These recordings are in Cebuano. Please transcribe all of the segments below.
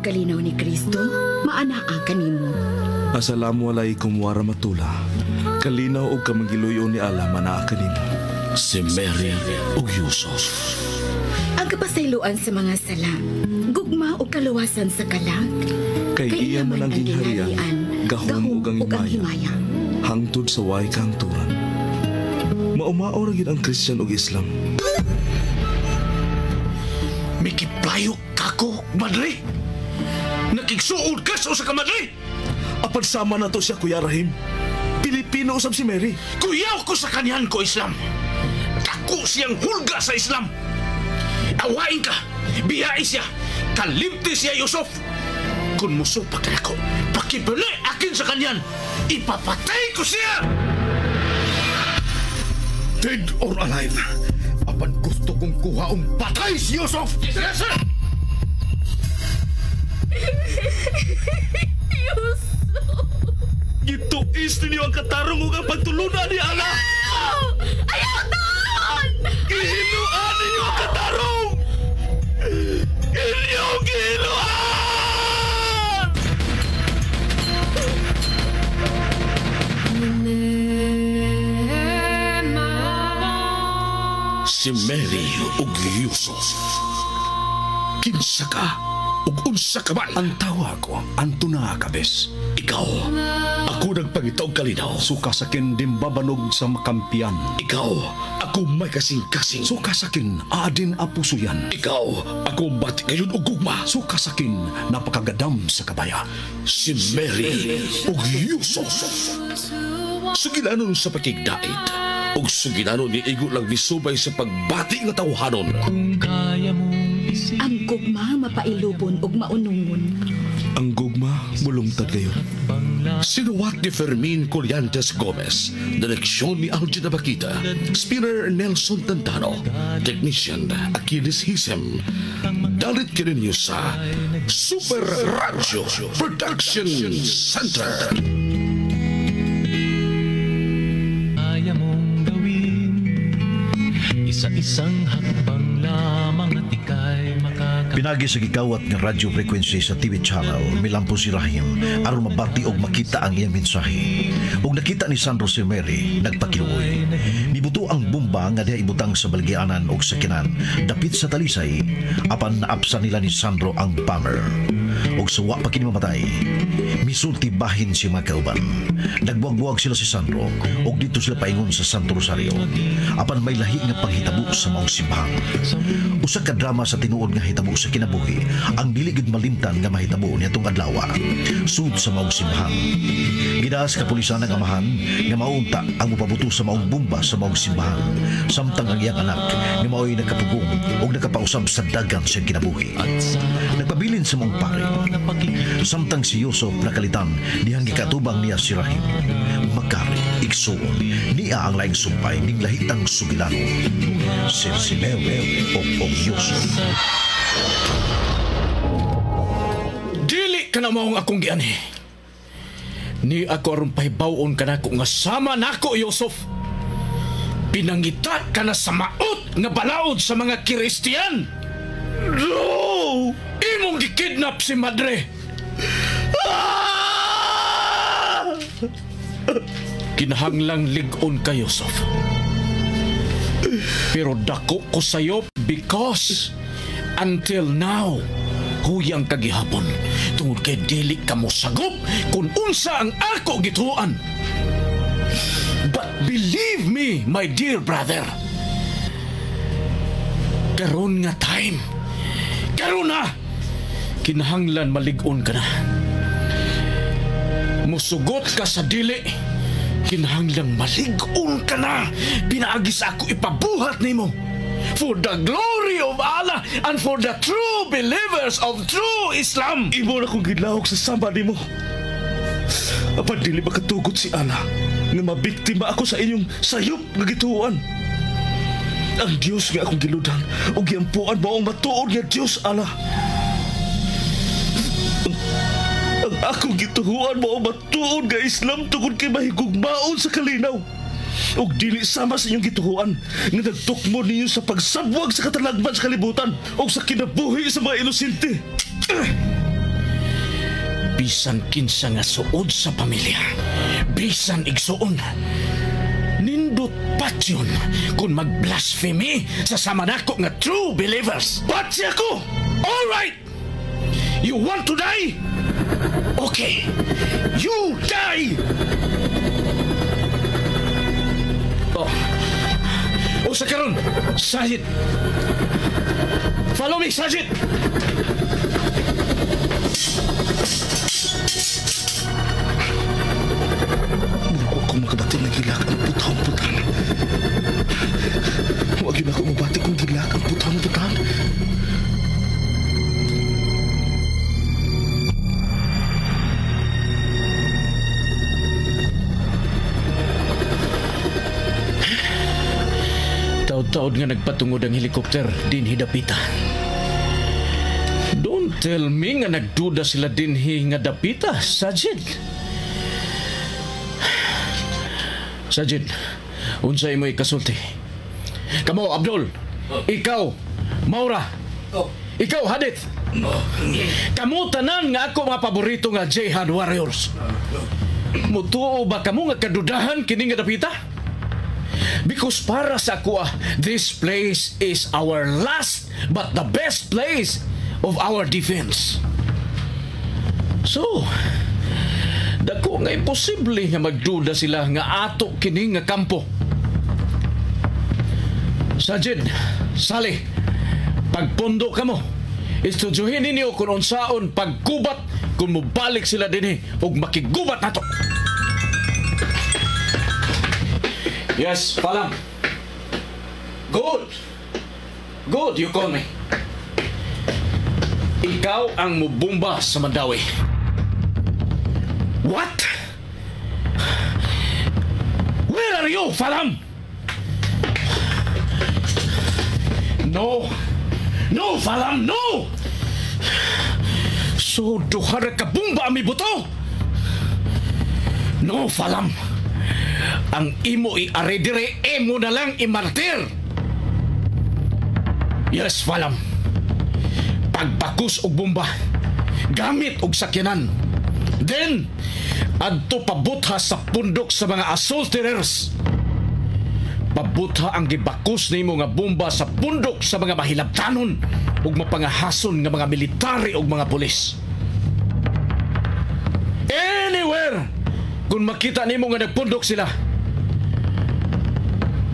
Kalinaw ni Kristo, maanaa kanimo. Assalamu alaikum warahmatullah. Kalinaw og kamangiluyo ni Allah manaa kanimo. Si Mary ug Yusuf. Ang kapasayloan sa mga sala, gugma ug kaluwasan sa kalag. Kay iya man ang gingharian, gahom ug ang himaya. Hangtod sa way kahangturan. Maumao ra gyud ang Christian ug Islam. Mikiplayo kako, madre. Nakigsuod ka sa usa ka madre. Apan sama na to siya, Kuya Rahim. Pilipino usab si Mary. Kuyaw ko sa kanyan ko, Islam. Dako siyang hulga sa Islam. Awain ka, biyai siya, kalimti siya, Yusuf. Kung musupak ka nako, pakibali akin sa kanyan, ipapatay ko siya! Dead or alive, apan gusto kong kuhaong patay si Yusuf! Yes, sir! Yusuf! Gituis ninyo ang katarong ug ang pagtulunan ni Allah! Ayaw taon! Gihinuan ninyo ang katarong! Inyong gihinuan! Si Mary ug Yusuf. Kinsa ka ug unsa ka man? Ang tawa ko, Antona Acabes. Ikaw, ako nagpangita og kalinaw. Suka sakin dimbabanog sa makampiyan. Ikaw, ako may kasing-kasing. Suka sakin adin apusuyan. Ikaw, ako bati ngayon og gugma. Suka sakin napakagadam sa kabaya. Si Mary ug Yusuf. Sugilanon sa pakigdait ug sugilanon ni igo lang misubay sa pagbati nga tawhanon. Ang gugma mapailubon ug maunungon. Ang gugma mulungtad kayo. Sinuwat ni Fermin Collantes Gomez, direksyon ni Algin Abakita, spinner Nelson Tantano, technician Achilles Hisem. Dalit kininyo sa Super Radio Production Center. Kaya mong gawin, isa-isang hakbang lamang at ika'y makaka- Pinagi sa gikawat nga radio frequency sa TV channel, milampo si Rahim aron mabati og makita ang iyang mensahe. Ug nakita ni Sandro si Mary nagpakiluoy. Mibuto ang bomba nga diha ibutang sa baligyanan og sakinan dapit sa Talisay, apan naapsa nila ni Sandro ang bomber. Og suwa pa kini mamatay. Misulti bahin si mga kauban. Nagbuwag-buwag sila si Sandro og dito sila paingon sa Santo Rosario. Apan may lahi nga panghitabo sa maong simbahan. Usa ka drama sa tinuod nga hitabo sa kinabuhi ang dili gid malimtan nga mahitabo niadtong adlaw. Sud sa maong simbahan. Gidaas kapulisan ang amahan nga maunta ang mopabuto sa maong bomba sa maong simbahan. Samtang ang iyang anak nga mao'y nagkapugong og nakapausab sa dagan sa kinabuhi. Nagpabilin sa maong pare. Samtang si Yusuf nakalitan dihang gikatubang niya si Rahim. Makari, igsuon, niya ang laing sumpay ning lahitang sugilano. Sir Simewe o Yusuf. Dili ka na maong akong gianhi. Ni ako aron pahibawon ka nako nga sama nako, Yusuf. Pinangita ka na sa maot nga balaod sa mga Kristiyan. No! Imong gikidnap si Madre. Ah! Kinahanglang lig-on ka, Yusuf. Pero dako ko sa'yo because until now, huyang kagihapon tungod kay dili ka mo sagop kung unsa ang ako gituan. But believe me, my dear brother, karon nga time, karon na, kinahanglan malig-on ka na. Musugot ka sa dili, kinahanglang malig-on ka na. Pinaagi sa ako ipabuhat nimo. For the glory of Allah and for the true believers of true Islam. Imo na kong gilahok sa sama nimo. Apan dili makatugot si Allah nga mabiktima ako sa inyong sayop nga gituoan. Ang Dios nga akong giludan ug giampuan mao ang matuod nga Dios Allah. Ang akong gituhuan mao ang matuod nga Islam tungod kay mahigugmaon sa kalinaw. Ug dili sama sa inyong gituhuan nga nagtukmo ninyo sa pagsabwag sa katalagman sa kalibutan ug sa kinabuhi sa mga inosente. Bisan kinsa nga suod sa pamilya, bisan igsuon, nindot patyon kung mag-blasphemy sa sama nako nga true believers. Patsi ako! All right! You want to die? Okay. You die! Oh. O sa karon, Sajid. Follow me, Sajid! Mura ko makabati nga gilak ang putang-putang. Huwag yun ako mabati kung gilak ang putang-putang. Taod-taod nga nagpatungod ang helikopter dinhi dapita. Don't tell me nga nagduda sila dinhi nga dapita, Sajid. Sajid, unsa imo ikasulti? Kamo, Abdul. Ikaw, Maura. Ikaw, Hadith. Kamo tanan nga ako mga paborito nga Jihad Warriors. Mutuo ba kamo nga kadudahan kini nga dapita? Because para sa ako, this place is our last but the best place of our defense. So, dako nga imposible nga magduda sila nga ato kini nga kampo. Sajid, Sali, pagpundo ka mo. Estudyohin ninyo kung unsaon paggubat kung mobalik sila dinhi ug makigubat nato. Yes, Palam. Good. Good, you call me. Ikaw ang mubumba sa Mandawi. What? Where are you, Falam? No. No, Falam, no! So, duha ra ka bomba ang mibuto? No, Falam. Ang imo i-are dire, imo na lang i-martir. Yes, Falam. Pagbakus og bomba, gamit og sakyanan. Then, adto pabutha sa pundok sa mga assaulterers. Pabutha ang gibakus nimo nga bomba sa pundok sa mga mahilabtanon ug mapangahason nga mga military ug mga pulis. Anywhere kung makita nimo nga nagpundok sila,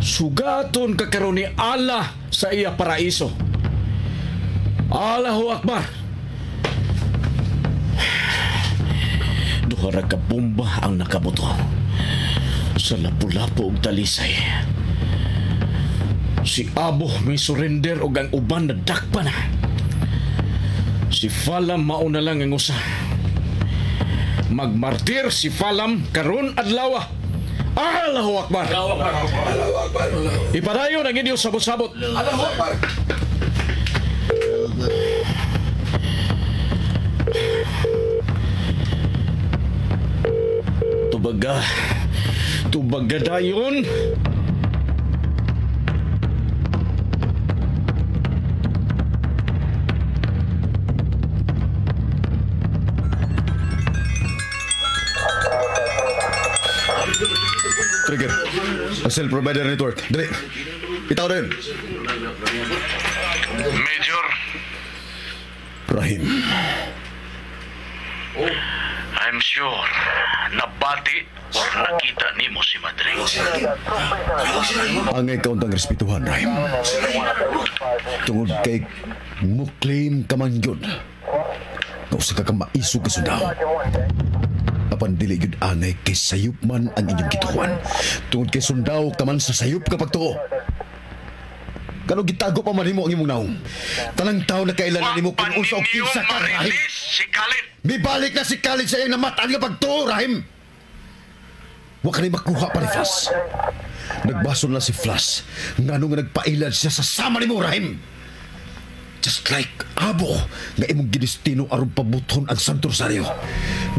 sugaton ka karon ni Allah sa iya paraiso. Allahu Akbar. Duha ra ka bomba ang nakabuto sa Lapu-Lapu ug Talisay. Si Abo may surrender og ang uban na dakpa na. Si Falam mauna lang ang usa. Magmartir si Falam karon adlaw. Allahu Akbar. Allahu Akbar. Ipadayon ang inyong sabot-sabot. Allahu Akbar. Tubaga. Tubaga dayon. Trigger. Ang cell provider network. Dali. Itaw rin. Major. Rahim. I'm sure nabati or nakita nimo si Madre. Ang ikaw ang respetuhan, Rahim. Tungod kay mo-claim ka man yun. Kausa ka maisog ka sundao. Apan dili yun anay kay sayop man ang inyong gituhan. Tungod kay sundao ka man sa sayop kapag tuo. Kano gitago pa man nimo ang imong naong. Tanang tao na kailan nimo kung unsa o kinsa ka, Rahim. Si Khalid. Mibalik na si Khalid sa iyang namataan nga pagtuo, Rahim. Wa ka ni makuha pa ni Flash. Nagbasol na si Flash. Ngano nga nagpailad siya sa sama nimo, Rahim. Just like Abo nga imong gidestino aron pabuthon ang Santo Rosario.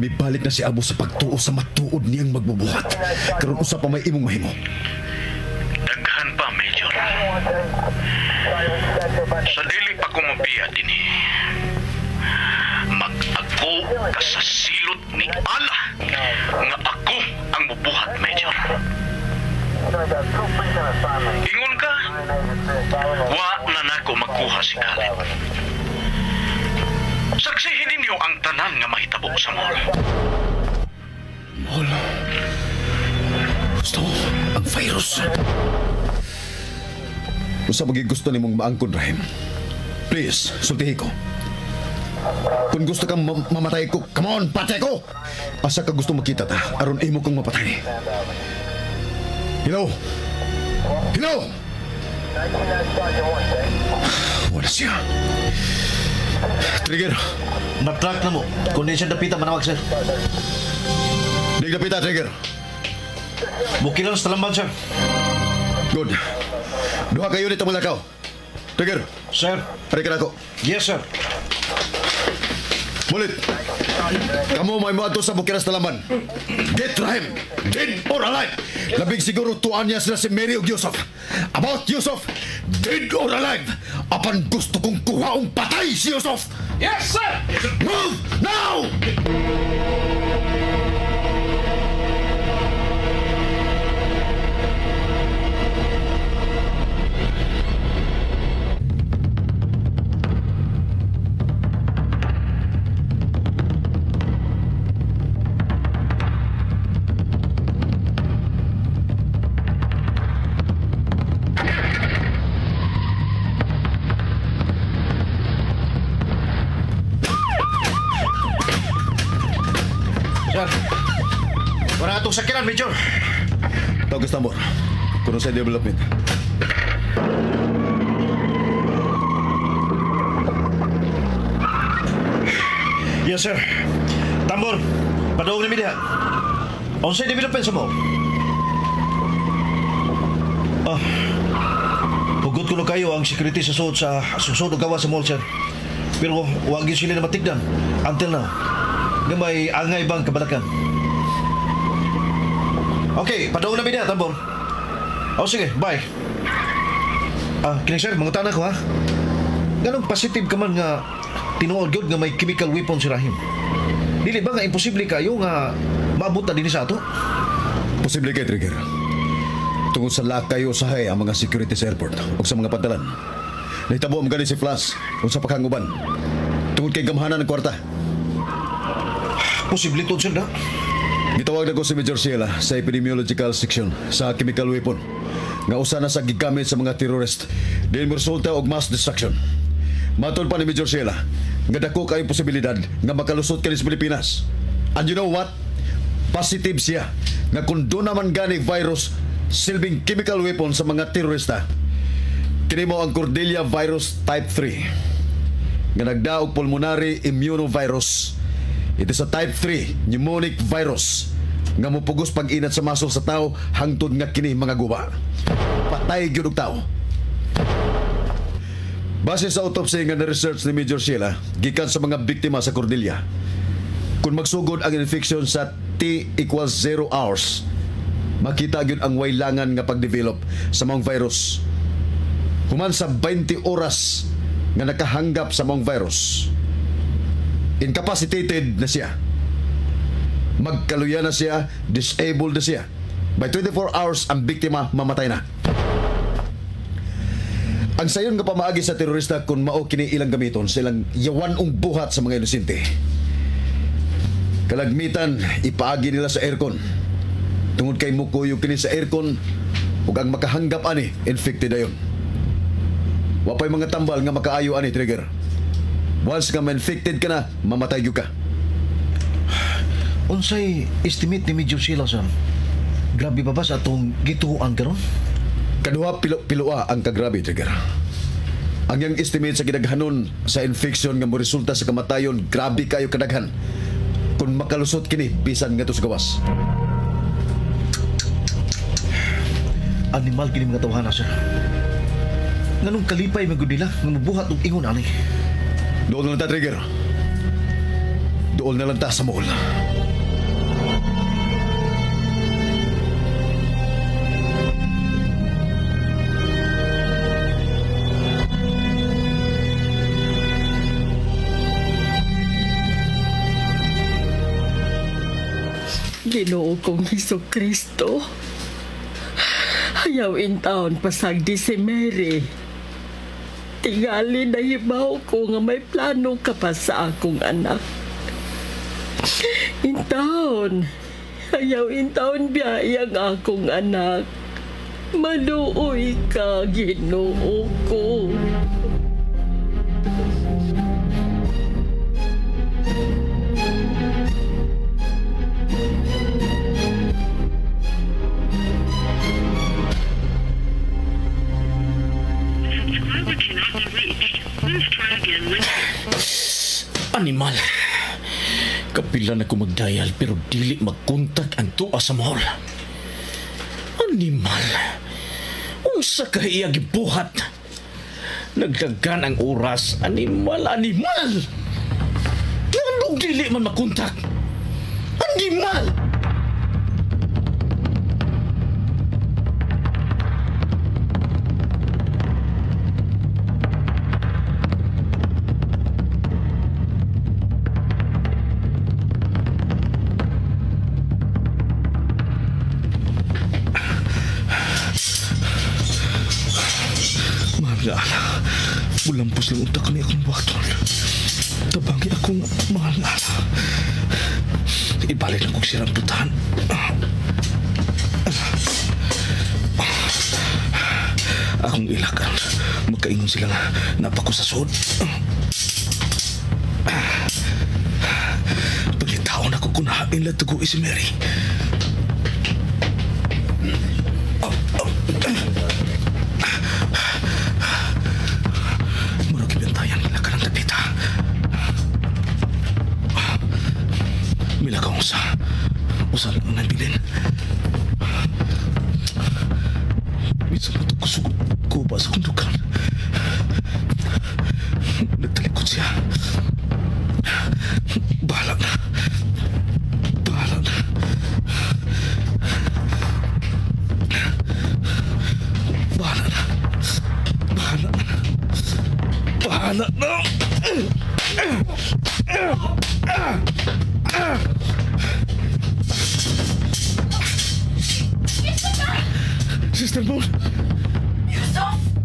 Mibalik na si Abo sa pagtuo sa matuod niyang magbubuhat. Karon usa pa may imong mahimo. Daghan pa, Major. Sa dili pa ko mabiya dinhi. Mag-ag Dako ka sa silot ni Allah nga ako ang mubuhat, Major. Ingon ka, wa na nako makuha si Caleb. Saksihin ninyo ang tanan nga mahitabo sa mall. Mall? Gusto ang virus. Usa maging gusto nimong maangkon, Rahim. Please, sultihi ko. Kung gusto kang mamatay ko, come on, patay ko! Asa ka gusto makita ta, aron imo kong mapatay. Hello? Hello? Wala siya. Trigger. Na-track na mo. Kung di siya dapita, manawag, sir. Di dapita, Trigger. Bukilan sa talamban, sir. Good. Duha kayo dito malakaw. Trigger. Sir. Pare ka na ako. Yes, sir. Bulit. Kamu may moadto sa Bukiras Talaman. Get Rahim, dead or alive. Labing siguro tuan niya sila si Mary ug Yusuf. About Yusuf, dead or alive. Apan gusto kong kuhaong patay si Yusuf. Yes, sir! Move now! Sir, wala atong sakiran, Major. Tawag sa tambor. Kuno sa development. Yes, sir. Tambor, padung ni diha. Unsay development sa mo? Ah, hugot kuno kayo ang security sa sud sa susod og gawa sa mall, sir. Pero wa gyud sila na matigdan until now. Nga may angay bang kabalakan. Okay, padung na mi diha, Tambor. Oh, sige, bye. Ah, kini sir, mangutana ko ha. Ganong positive ka man nga tinuod gyud nga may chemical weapon si Rahim. Dili ba nga imposible kayo nga maabot na dinhi sa ato? Posible kay Trigger. Tungod sa lakay usahay ang mga security sa airport o sa mga pantalan. Nahitabo ang gani si Flash o sa pakanguban. Tungod kay gamhanan ng kwarta. Posible to, sir, na? Gitawag na ko si Major Sheila sa epidemiological section sa chemical weapon nga usa na sa gigamit sa mga terrorist din moresulta og mass destruction. Matod pa ni Major Sheila nga dako kaayo posibilidad nga makalusot kini sa Pilipinas. And you know what? Positive siya nga kung doon naman gani virus silbing chemical weapon sa mga terorista. Kini mo ang Cordelia virus type 3 nga nagdaog pulmonary immunovirus. Ito sa type 3 pneumonic virus nga mupugos pag-inat sa muscle sa tao hangtod nga kini mga guba. Patay gyud og tao. Base sa autopsy nga na-research ni Major Sheila gikan sa mga biktima sa Cordelia, kung magsugod ang infection sa T equals 0 hours, makita gyud ang waylangan nga pagdevelop sa maong virus. Human sa 20 oras nga nakahanggap sa maong virus, incapacitated na siya. Magkaluya na siya, disabled na siya. By 24 hours, ang biktima mamatay na. Ang sayon nga pamaagi sa terorista kung mao kini ilang gamiton sa ilang yawan-ong buhat sa mga inosente. Kalagmitan, ipaagi nila sa aircon. Tungod kay mukuyog kini sa aircon, ug ang makahanggap ani, infected dayon. Wa pa'y mga tambal nga makaayo ani, Trigger. Once nga ma-infected ka na, mamatay gyud ka. Unsay estimate ni Major Sheila, sir? Grabe ba ba sa atong gituoan karon? Kaduha pilo-piloa ang kagrabe, Trigger. Ang iyang estimate sa gidaghanon sa infection nga moresulta sa kamatayon, grabe kayo kadaghan. Kung makalusot kini, bisan nga to sa gawas. Animal kini mga tawhana, sir. Nganong kalipay man gud nila nga mobuhat og ingon ani. Dool na lang ta, Trigger. Dool na lang ta sa mall. Ginoo kong Hesus Kristo. Ayaw intawon pasagdi si Mary. Tingali nahibaw ko nga may plano ka pa sa akong anak. Intawon. Ayaw intawon biyaya ang akong anak. Maluoy ka, Ginoo ko. Animal. Kapila na ko magdayal pero dili magkontak ang tuwa sa mall. Animal. Unsa ka iya gibuhat? Nagdagan ang oras. Animal, animal! Nganong dili man makontak? Animal! Mahal nga ala. Mulampos lang unta kani akong buhaton. Tabangi akong mahal nga ala. Ibalik lang kong sirang putahan. Akong ilakan. Magkaingon sila nga napako sa sud. Pagitaon ako kung hain lang tugo si Mary. Murag ibentayan nila ka ng tapita. Mila ka usa. Usa lang ang nabilin. Minsan mo kusugod ko ba sa kundukan. Nagtalikod siya. Bahala na. Bahala na. Bahala na. Bahala na. Bahala na. Sister Moon! Yusuf!